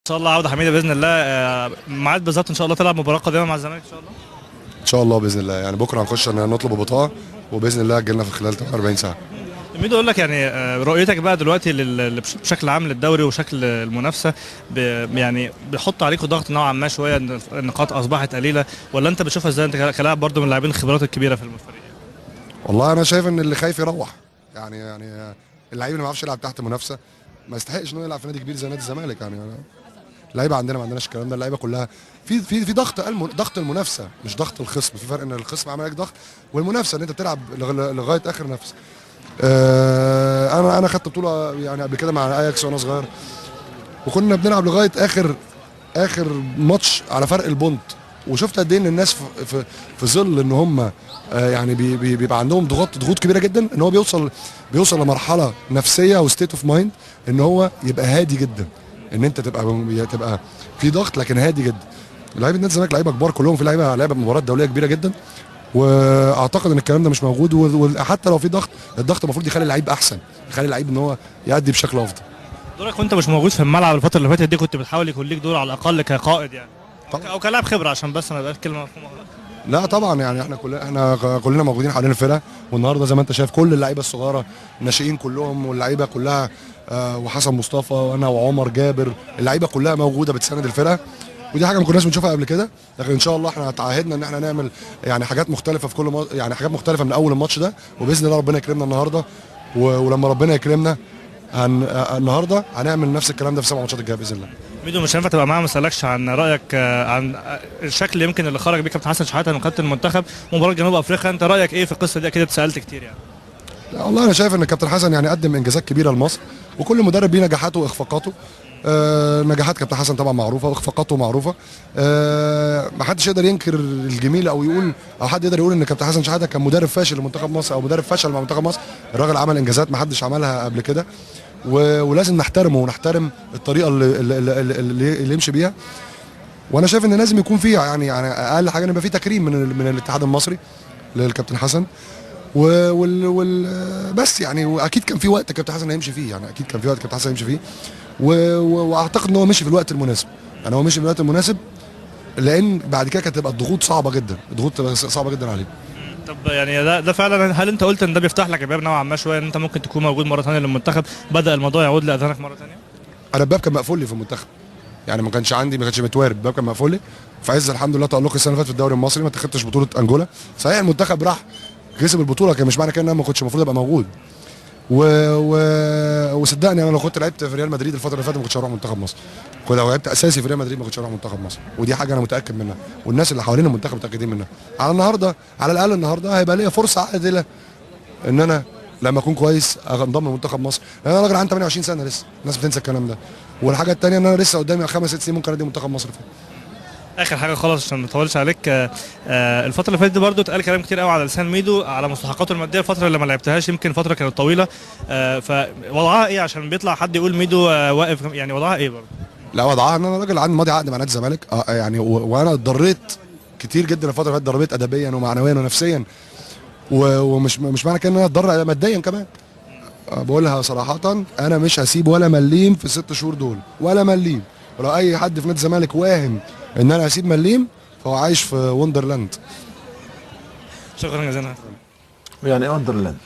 شاء الله عوده حميده باذن الله. ميعاد بالظبط ان شاء الله تلعب مباراة قادمة مع الزمالك ان شاء الله. ان شاء الله باذن الله، يعني بكره هنخش نطلب البطاقة وباذن الله تجيلنا في خلال 48 ساعة. ميدو، اقول لك يعني رؤيتك بقى دلوقتي بشكل عام للدوري وشكل المنافسة، يعني بيحط عليكم ضغط نوعا ما شوية ان النقاط اصبحت قليله، ولا انت بتشوفها ازاي انت كلاعب برضو من اللاعبين الخبرات الكبيرة في الفريق؟ والله انا شايف ان اللي خايف يروح، يعني اللعيب اللي ما يعرفش يلعب تحت منافسه ما يستحقش انه يلعب في نادي كبير زي نادي الزمالك. يعني اللعيبة عندنا ما عندناش الكلام ده، اللعيبة كلها في ضغط، ضغط المنافسة مش ضغط الخصم. في فرق ان الخصم عمل لك ضغط، والمنافسه ان انت بتلعب لغاية اخر نفس. انا خدت بطوله يعني قبل كده مع اياكس وانا صغير، وكنا بنلعب لغاية اخر ماتش على فرق ال point، وشفت قد ايه ان الناس في ظل ان هم يعني بيبقى عندهم ضغوط كبيرة جدا، ان هو بيوصل لمرحلة نفسية و state of mind ان هو يبقى هادي جدا، ان انت تبقى في ضغط لكن هادي جدا. لعيبة نادي الزمالك لعيبة كبار كلهم، في لعيبة مباريات دولية كبيرة جدا، واعتقد ان الكلام ده مش موجود. وحتى لو في ضغط، الضغط المفروض يخلي اللعيب احسن، يخلي اللعيب ان هو يأدي بشكل افضل. دورك وانت مش موجود في الملعب الفترة اللي فاتت دي، كنت بتحاول يكون ليك دور على الاقل كقائد يعني طبعا. او كلاعب خبره، عشان بس ما يبقاش كلمة مفهومه غلط. لا طبعا، يعني احنا كلنا موجودين حوالين الفرقة، والنهارده زي ما انت شايف كل اللعيبة الصغيرة الناشئين كلهم واللعيبة كلها، وحسن مصطفى وانا وعمر جابر، اللعيبة كلها موجودة بتساند الفرقة، ودي حاجة ما كناش بنشوفها قبل كده. لكن ان شاء الله احنا تعهدنا ان احنا نعمل يعني حاجات مختلفة في كل يعني حاجات مختلفة من اول الماتش ده، وباذن الله ربنا يكرمنا النهارده، ولما ربنا يكرمنا هن... آه، النهارده هنعمل نفس الكلام ده في 7 ماتشات الجاية باذن الله. ميدو، مش هينفع تبقى معايا ما اسالكش عن رايك عن الشكل يمكن اللي خرج بيه كابتن حسن شحاته من قيادة المنتخب ومباراة جنوب افريقيا، انت رايك ايه في القصة دي؟ اكيد اتسالت كتير يعني. لا والله انا شايف ان الكابتن حسن يعني قدم انجازات كبيرة لمصر، وكل مدرب ليه نجاحاته واخفاقاته. نجاحات كابتن حسن طبعا معروفة واخفاقاته معروفة. ما حدش يقدر ينكر الجميل او يقول او حد يقدر يقول ان كابتن حسن شحاته كان مدرب فاشل لمنتخب مصر او مدرب فشل مع منتخب مصر. الراجل عمل انجازات ما حدش عملها قبل كده، ولازم نحترمه ونحترم الطريقة اللي يمشي بيها. وانا شايف ان لازم يكون فيه يعني اقل حاجة ان يبقى فيه تكريم من الاتحاد المصري للكابتن حسن و وال وال بس يعني، واكيد كان في وقت كابتن حسن هيمشي فيه، يعني اكيد كان في وقت كابتن حسن هيمشي فيه، واعتقد ان هو مشي في الوقت المناسب. يعني هو مشي في الوقت المناسب لان بعد كده كانت تبقى الضغوط صعبة جدا، الضغوط تبقى صعبة جدا عليه. طب يعني ده فعلا، هل انت قلت ان ده بيفتح لك الباب نوعا ما شوية ان انت ممكن تكون موجود مرة ثانية للمنتخب؟ بدا الموضوع يعود لاذهانك مرة ثانية؟ انا الباب كان مقفول لي في المنتخب، يعني ما كانش عندي، ما كانش متوارب، الباب كان مقفول لي في عز الحمد لله تألقي السنة اللي فاتت في الدوري المصري، ما اتخدتش بطوله انجولا. صحيح المنتخب راح كسب البطولة، كان مش معنى كده ان انا ما كنتش المفروض ابقى موجود. وصدقني انا لو كنت لعبت في ريال مدريد الفترة اللي فاتت ما كنتش هروح منتخب مصر. كنت لو لعبت اساسي في ريال مدريد ما كنتش هروح منتخب مصر، ودي حاجة انا متاكد منها، والناس اللي حوالين المنتخب متاكدين منها. على النهارده، على الاقل النهارده هيبقى ليا فرصة عادلة ان انا لما اكون كويس انضم لمنتخب مصر، لان انا راجل عندي 28 سنة لسه، الناس بتنسى الكلام ده. والحاجة الثانية ان انا لسه قدامي 5 6 سنين ممكن ادي منتخب مصر فيها. اخر حاجة خالص عشان ما اطولش عليك، الفترة اللي فاتت دي برضو اتقال كلام كتير قوي على لسان ميدو على مستحقاته المادية الفترة اللي ما لعبتهاش، يمكن فترة كانت طويله، فوضعها ايه؟ عشان بيطلع حد يقول ميدو واقف، يعني وضعها ايه برضو؟ لا، وضعها ان انا راجل عندي ماضي عقد مع نادي الزمالك، يعني وانا اتضريت كتير جدا الفترة اللي فاتت، اتضريت ادبيا ومعنويا ونفسيا، ومش مش معنى كده ان انا اتضرر ماديا كمان. بقولها صراحه، انا مش هسيب ولا مليم في ال6 شهور دول، ولا مليم. ولو اي حد في نادي الزمالك واهم ان انا هسيب مليم فهو عايش في wonderland. شكرا جزيلا. يعني ايه wonderland؟